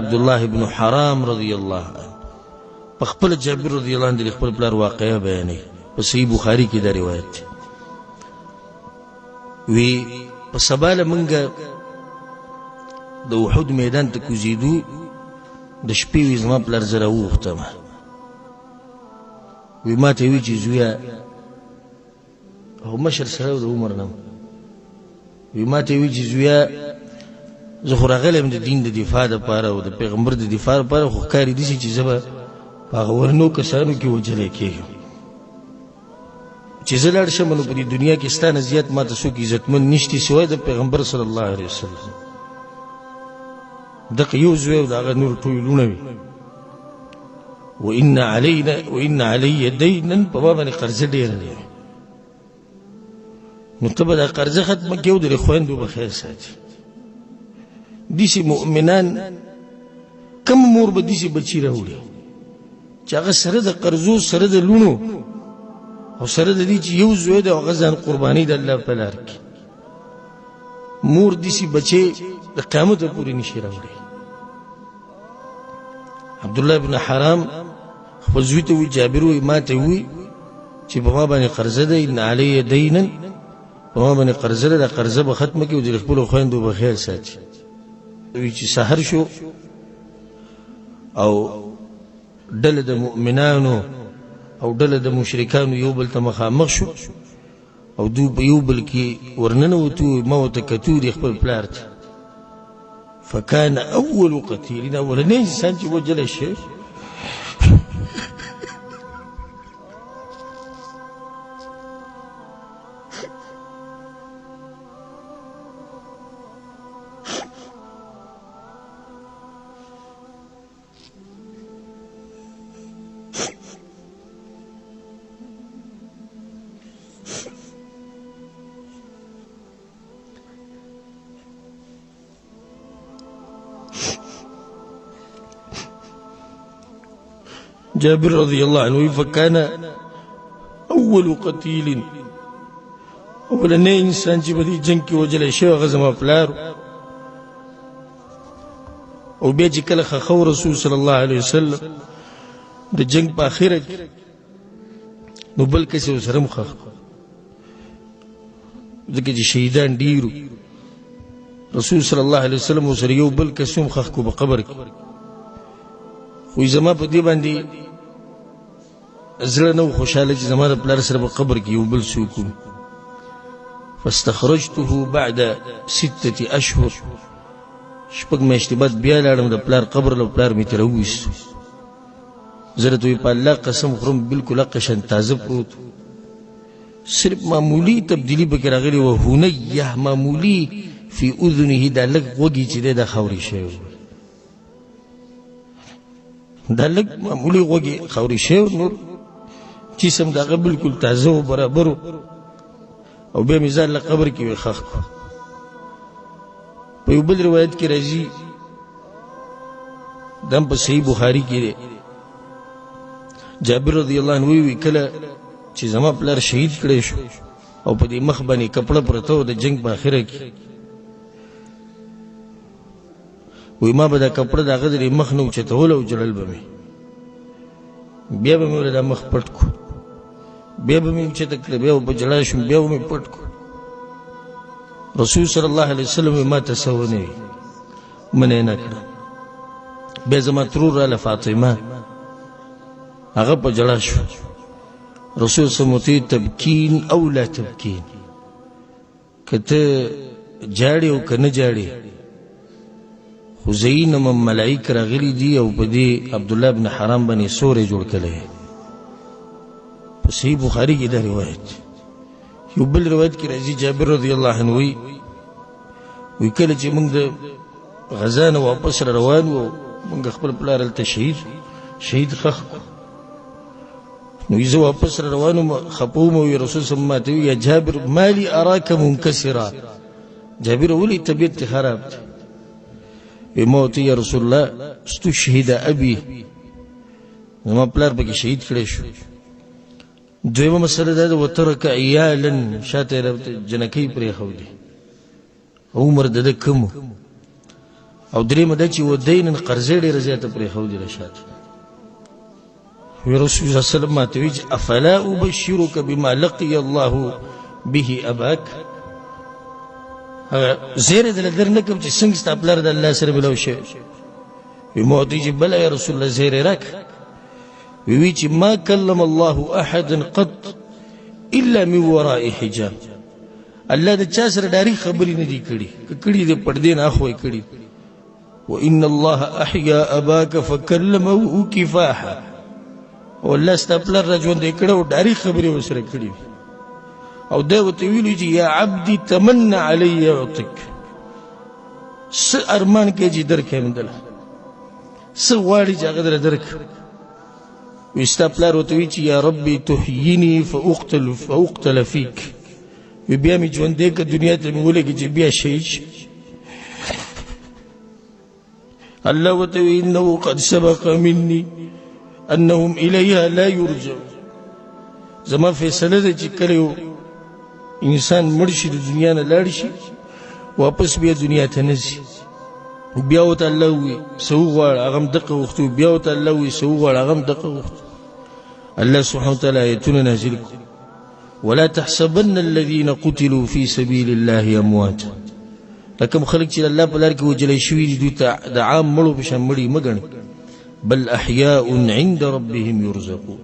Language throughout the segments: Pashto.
عبد الله ابن حرام رضی الله عنه په خپل جابر رضی الله عنه د خپل پلار واقعه بیانوي. په صحیح بخاری کې دا روایت دی. وی په سبا له مونږه د احد میدان ته کوزېدو، د شپې وی زما پلار زه راوغوښتم. وی ما ته وی چې زویه، او مشر سره د عمر نه، وی ما ته وی چې زویا، زه خو راغلی یم د دین د دفاع دپاره او د پیغمبر د دفاع لپاره، خو ښکاري داسې چې زه به په هغه ورنو کسانو کې وژلی کېږم. چې زه لاړ شم نو په دې دنیا کې ستا نه زیات ما ته څوک عزتمند نشتي سوای د پیغمبر صلی الله علیه وسلم. دغه یو زوی او د هغه نور ټول لوڼه وي. وان علينا وان علي دينا، په ما باندې قرضه ډېره دی، نو ته به دا قرضه ختمه کړې او د خویندو به خیر ساتي. داسې مؤمنان کم مور به داسې بچي راوړي چې هغه سره د قرضو، سره د لوڼو او سره د دې چې یو زوی دی، هغه ځان قرباني د الله په لار کې. مور داسې بچي د قیامت پورې نشي راوړي. عبد الله بن حرام خپل زوی ته وی، جابر وی ما ته وی چې په ما باندې قرضه ده، ان علی دینا، په ما باندې قرضه ده، قرضه به ختمه کړي او د خپلو خویندو به خیر ساتي. وی چې سحر شو او ډله د مؤمنانو او ډله د مشرکانو یو بل ته مخامخ شو او دوی په یو بل کې ورننوتو، ما ورته کتو دی خپل پلار ته. فکان اول قتیل، اولنی انسان چې وژلی شي جابر رضی الله عنه، فكان اول قتيل، اولنې انسان چې په دې جنگ کې وژل شوی هغه زما پلار. او بیا چې کله خخو رسول صلی الله علیه وسلم د جنگ په اخره کې، نو بل کس یې سره هم ښخ، ځکه چې شهیدان ډېر. رسول صلی الله علیه وسلم سره یو بل کس هم ښخ کو په قبر کې. خو زما په دې باندې زړه نه خوشاله چې زما د پلار سره په قبر کې یو بل څوک. فاستخرجته بعد 6 اشهر، شپږ میاشتې بعد بیا لاړم د پلار قبر له، پلار مې ترې وویستو. زه درته په الله قسم خورم، بالکل هغه شان تازه پروت، صرف معمولي تبدیلي پکې راغلې وه، هنیه معمولي فی اذنه، دا لږ غوږی چې دی دا خاورې شوی، دا لږ معمولي غوږی خاورې شوی، نور جسم د هغه بالکل تازه و برابر. او بیا مې ځان له قبر کې وې ښخ کړو. په یو بل روایت کې راځي، دم په صحیح بخاری کې دی، جابر رضی الله عنه وی کله چې زما پلار شهید کړی شو او په دې مخ باندې کپړه پرته و د جنگ په اخره کې، وی ما به دا کپړه د هغه د مخ نه اوچتوله او ژړل به مې، بیا به مې دا مخ پټ کو، بیا به مې اوچته کړه، بیا به په ژړا شوم، بیا به مې پټ کو. رسول صلی الله علیه وسلم ما ته څه ونه وي، منع نه کړه. بیا زما ترور راله فاطمه، هغه په ژړا شو. رسول سموتی تبکین او لا تبکین، که ته جاړې او که نه جاړې، خو زینم ملائک راغلي دي او په دې عبدالله بن حرام باندې سوری جوړ کړی. په صحیح بخاري کې دا روایت. یو بل روایت کې راځي، جابر رضی الله عنه وی وی کله چې موږ د غزا نه واپس را روان وو، موږ خپل پلار هلته شهید ښخ کړو، نو زه واپس را روان وم، خپه وم. وی رسول صلی الله علیه وسلم یا جابر مالی اراک منکسرا، جابر ولې طبیعت دې خراب دی؟ وی ما ورته یا رسول الله استشهد ابي، زما پلار پکې شهید کړی شو. دویمه مسله دا ده، وترک عیالا، شاته یې جنکۍ پرېښودې، عمر د ده کم. او درېیمه دا چې ودینن قرضې ډېره زیاته پرېښودله شاته. وی رسول الله صلی الله علیه وسلم ماته وی چې افلا ابشرک بما لقي الله به اباک، هغه زیری دله در نه کوم چې څنګه ستا پلار د الله سره ملاو شوی. وی ما ورته وی چې بله یا رسول الله زیری راکړه. وی وی چې ما کلم الله احدا قط الا من وراء حجاب، الله د چا سره ډایرک خبرې نه دي کړي، که کړي دي پردې نه اخوا یې کړي. وان الله احیا اباک فکلمه کفاحا، او الله ستا پلار را ژوندی کړی او ډایرک خبرې ورسره کړي. او دی ورته ویلي چې یا عبدي تمن علی اعطک، څه ارمان کوې چې درکړم دله، څه غواړي چې هغه دله درکړم. وی ستا پلار ورته وی چې یا ربي تحییني فاقتل فیک، وی بیا مې ژوندی که دنیا ته مې ولېږي چې بیا شهید شي. الله ورته وی انه قد سبق مني انهم الیها لا یرجعون، زما فیصله ده چې کله یو انسان مړ شي د دنیا نه لاړ شي واپس بیا دنیا ته نه ځي. بیا ورته الله ووایي څه وغواړه، هغه هم دقه غوښتي، بیا ورته الله ووایي څه وغواړه، هغه هم دقه غوښتي. الله سبحانه وتعالی آیتونه نازل کړو، ولا تحسبن الذين قتلوا في سبيل الله امواتا، دا کوم خلک چې الله په لار کې وژل شوي دي دوی ته د عام مړو په شان مړي مه ګڼئ، بل احیاء عند ربهم يرزقون،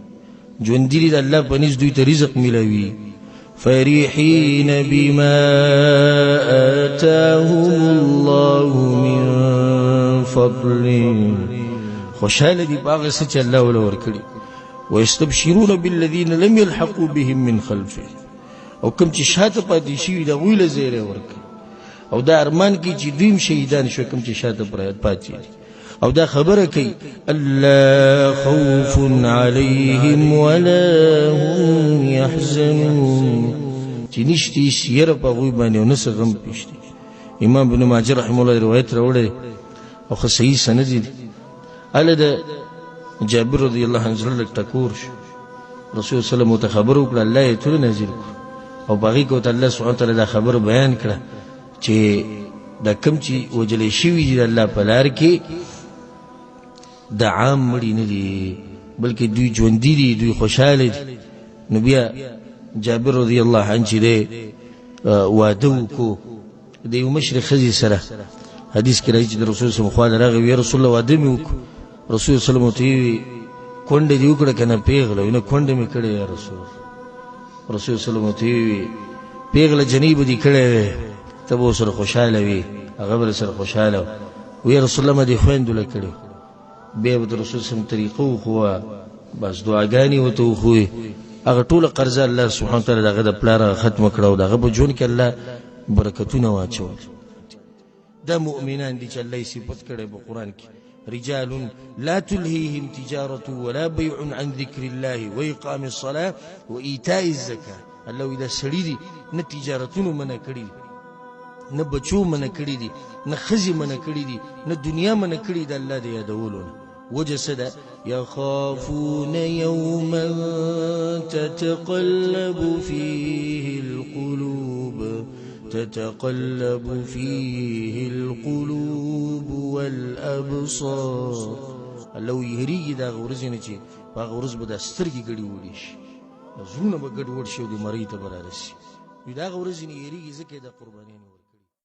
ژوندي دي د الله په نزد دوی ته رزق میلاوي. فرحين بما آتاهم الله من فضله، خوشحاله دي په هغه څه چې الله وله ورکړي. ويستبشرون بالذين لم يلحقوا بهم من خلفهم، او کوم چې شاته پاتې شوي د هغوی له زیری ورکړي. او دا ارمان کوي چې دوی هم شهیدان شوي کوم چې شاته پاتې دي. او دا خبره کوي الا خوف عليهم ولا هم يحزنون، چې نشته هېڅ یره په هغوی باندې او نه څه غم پېښ دی. امام ابن ماجه رحمه الله روایت راوړی او ښه صحیح سند دی. هله د جابر رضی الله عنه زړه لږ ټکور شو، رسول صلی الله علیه وسلم ورته خبره وکړه، الله یې ټول نازل کړو او په هغې کې ورته الله سبحانه وتعالی دا خبره بیان کړه چې دا کوم چې وژلی شوي دي د الله په لار کې د عام مړي نه دي، بلکې دوی ژوندي دي، دوی خوشحاله دي. نو بیا جابر رضی الله عنه چې دی واده وکړو د یو مشرې ښځې سره، حدیث کې راځي چې د رسول صلی الله علیه وسلم خوا له راغی، وی رسول الله واده مې وکړو. رسول صلی الله علیه وسلم ورته وویل کونډه دې وکړه که نه پېغله؟ وی نه کونډه مې کړې یا رسول. رسول صلی الله علیه وسلم ورته وویل پېغله جنۍ به دې کړی وی، ته به ورسره خوشحاله وي، هغه به سره خوشحاله وي. رسول الله ما دې خویندو له کړې. بیا به د رسول صلی الله علیه وسلم طریقه وښووه، بس دعاګانې ورته وښووې. هغه ټوله قرضه الله سبحانه وتعالی د هغه د پلار هغه ختمه کړه او د هغه په ژوند کې الله برکتونه واچول. دا مؤمنان دي چې الله یې صفت کړی په قرآن کې، رجال لا تلهيهم تجارة ولا بيع عن ذكر الله وإقام الصلاة وإيتاء الزكاة. الله وایي دا سړي دي نه تجارتونو منع کړي دي، نه بچو منع کړي دي، نه ښځې منع کړي دي، نه دنیا منع کړي د الله د یادولو نه. وجه څه ده؟ يخافون يوما تتقلب فيه القلوب تتقلب فيه القلوب والأبصار. الله یې د هغه ورځې نه چې په هغه ورځ به دا سترګې ګډې وډې شي، زړونه به ګډوډ شي او د مرۍ ته به رارسي. دوی د هغه ورځې نه یېرېږي، ځکه یې دا قربانیانې ورکړي.